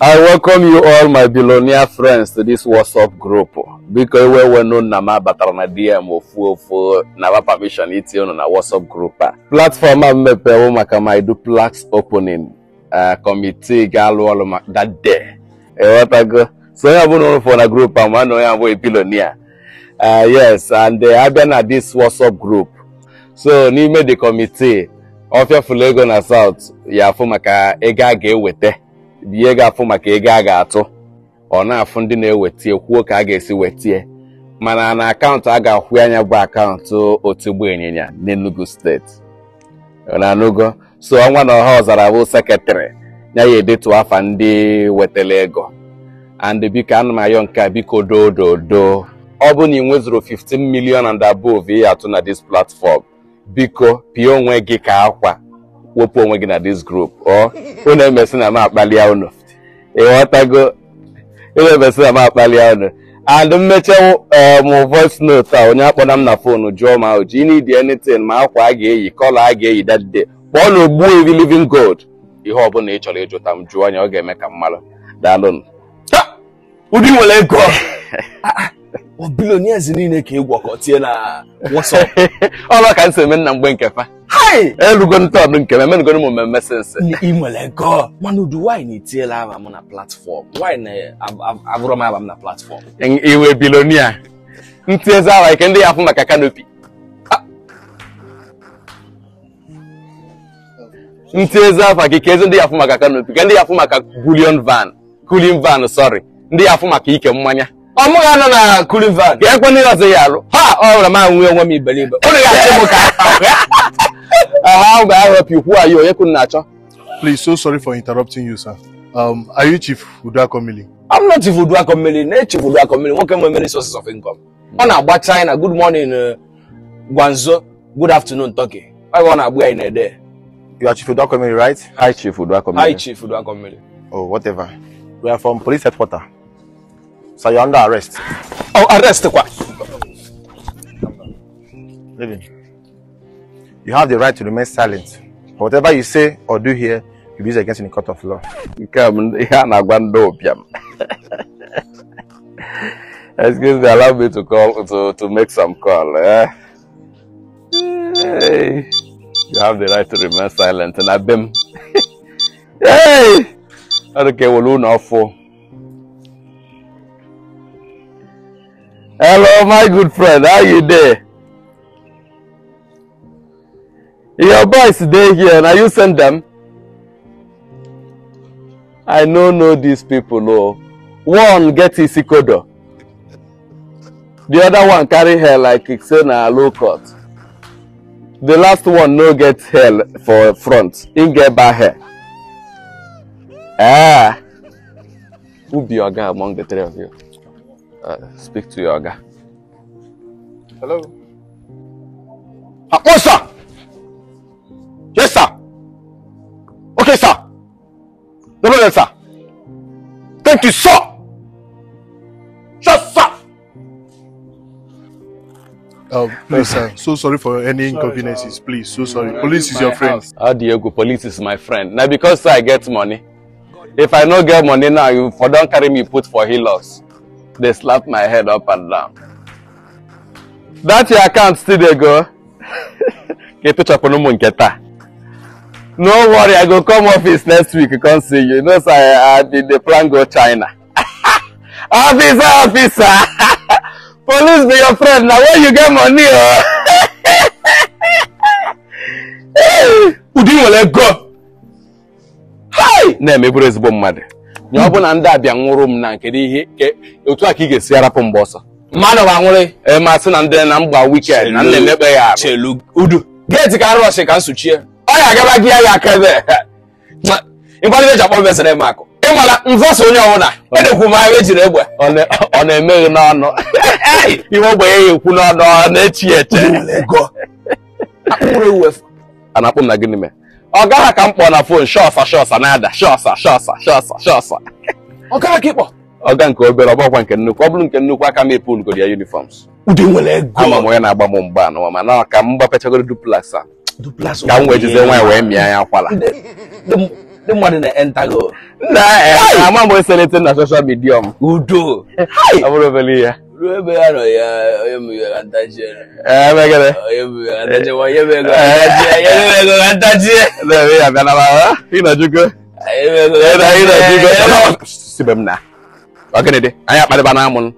I welcome you all, my billionaire friends, to this WhatsApp group. Biko iwe wenu na m abatara na DM ofu ofu na ba permission itinye unu na WhatsApp group a. Platform a mmepewo maka my duplex opening committee ga-alụ ọrụ that day. Ịghọtago? So onye ọbụla unu fụrụ na group a ma na onye abụghị billionaire. Yes, and abịa na this WhatsApp group. So n'ime the committee, ọfịa fụlụ ego na South ya afụ maka ego a ga-eweta. Ihe ga-afụ maka ego a ga-atụ, ọ na-afụ ndị na-ewetie kwuo ka a ga-esi wetie, mana na akaụntụ a ga-akwụ anya bụ akaụntụ otigbo ịnyịnya n'Enugu steeti. Na-anụgo? So ọnwa na ọha ọzara bụ sekretrị ya ya edetu afa ndị wetara ego. And biko ana m ayọ nke a, biko doo. Ọ bụ na ị nwezuru 15 million and above ị atụ na this platform, biko pịa onwe gị ka akwa wepụ onwe gị na this group. Ọ unu emesi na m akpalia unu. Ịghọtago? Unu emesi na m akpalia unu. And mmeche m voice note a, onye akpọna m na phone jụọ ma o ji need anything, ma akwa a ga-eyi, kọla a ga-eyi that day, kpọọ na Ogbuefi Living Gold. Ihe ọbụla ị chọrọ ịjụta m jụọ anya, ọ ga-eme ka m malụ. Daalụnụ. Ụdị nwere ego ọ billionaires niile ka ịgwakọ tie na WhatsApp. Ọlọ ka m si eme nna mgbe nke fa. Elugo ntọọdụ nke m, emenugoro m mmemme sense. Ị nwere ego mana udu why na etiela aba m na platform? Why na abụrụ m aba m na platform? Iwe billionaire ntiezi awa ike ndị ya afụ maka canopy. Ntiezi afa gị ka ezi ndị ya afụ maka canopy, ka ndị ya afụ maka bullion van, cooling van, sorry, ndị ya afụ maka ike mmanya. Ọ mụ ga-anọ na cooling van. Ka ekwe ndị ọzọ ya alụ. Ha ọ bụrụ ma nwee onwe m iberibe. Unu ga-achị m ka How may I help you? Who are you? Onye na-achọ? Please, so sorry for interrupting you, sir. Are you Chief Uduakomili? I'm not Chief Uduakomili. Na Chief Uduakomili nwoke nwe many sources of income. Ọ na-agba China, good morning Guangzhou, good afternoon Turkey. Ọ na-agba ya in a day. You are Chief Uduakomili, right? Hi, Chief Uduakomili. Hi, Chief Uduakomili. Oh, whatever. We are from police headquarters. So you're under arrest. Oh, arrest kwa. Living. You have the right to remain silent. Whatever you say or do here will be used against you in the court of law. Excuse me, allow me to call to make some call. Eh? Hey. You have the right to remain silent. And I've been. Hey! Okay, we'll not for. Hello, my good friend. How you there? Your boys dey here. Now you send them. I no know these people. Oh, one get isikodo. The other one carry hair like say na low cut. The last one no get hair for front. He get bad hair. Ah, who be your guy among the three of you? Speak to your guy. Hello. Oh, sir. Yes, sir. Okay, sir. No problem, sir. Thank you, sir. Yes, sir. Please, sir. So sorry for any inconveniences. Please, so sorry. Police is your friend. How do you go? Police is my friend. Now, because I get money. If I no get money now, you for don't carry me put for Hilux. They slap my head up and down. That your account still they go. No worry, I go come office next week. You can't see you. You know, sir, I did the plan go China. Officer, officer. Police be your friend. Now where you get money? Oh? Udi nwere ego. Hi! Na-emeburu ezigbo mmadụ. Nye ọ bụ na ndị abịa nwụrụ m na nke ihe otu a ka ị ga-esi arapụ mgbe ọsọ. Mmadụ gbanwere. Ee, ma sị na ndị na mgba weekend na nna emekpe ya arụ. Chelu udu. Geeti ka arụọchị ka nsuchie. Ọ ya agaba gị ya aka ebe. Ịgbalị eji akpọ mesịrị m akụ. Ịmala mvọsọ onye ọbụla. Edekwu m ahụ ejiri egbe. Ọ na-emeghe n'ọnụ. Ihe ogbenye ya ekwu n'ọnụ ọ na-echi eche. A na-akpọ m na gịnị mee? Ọ gaghị ka m kpọọ na fon shọsa shọsa na-ada shọsa shọsa shọsa shọsa. Ọ gaghị ka ịkpọ. Ọga nke obere, ọ bụkwa nke nnukwu. Ọ bụrụ nke nnukwu aka m epulugoro ya uniforms. Ude nwere ego. Ama m onye na-agba m mgba anụwa mana ka m gbapechagoro duplex a. Duplex. Ka m wee jizie nwaanyị wee mịa ya akwala. Ndị mmadụ na-entago. Na ama m eselete na social media m. Udo. Ọ bụrụ obere ihe. Ruo ebe ya nọ ya onye m ya ka ntachie. Ee, megere. Onye m ya ka ntachie, onye m ego ka ntachie, onye m ego ka ntachie. Na-eme ya bịa na ma ị nọ jugo. Onye m ego ka Ị nọ jugo. ntachie. Sibe m na. Ọ gịnị dị? Anyị akparịba na amụ.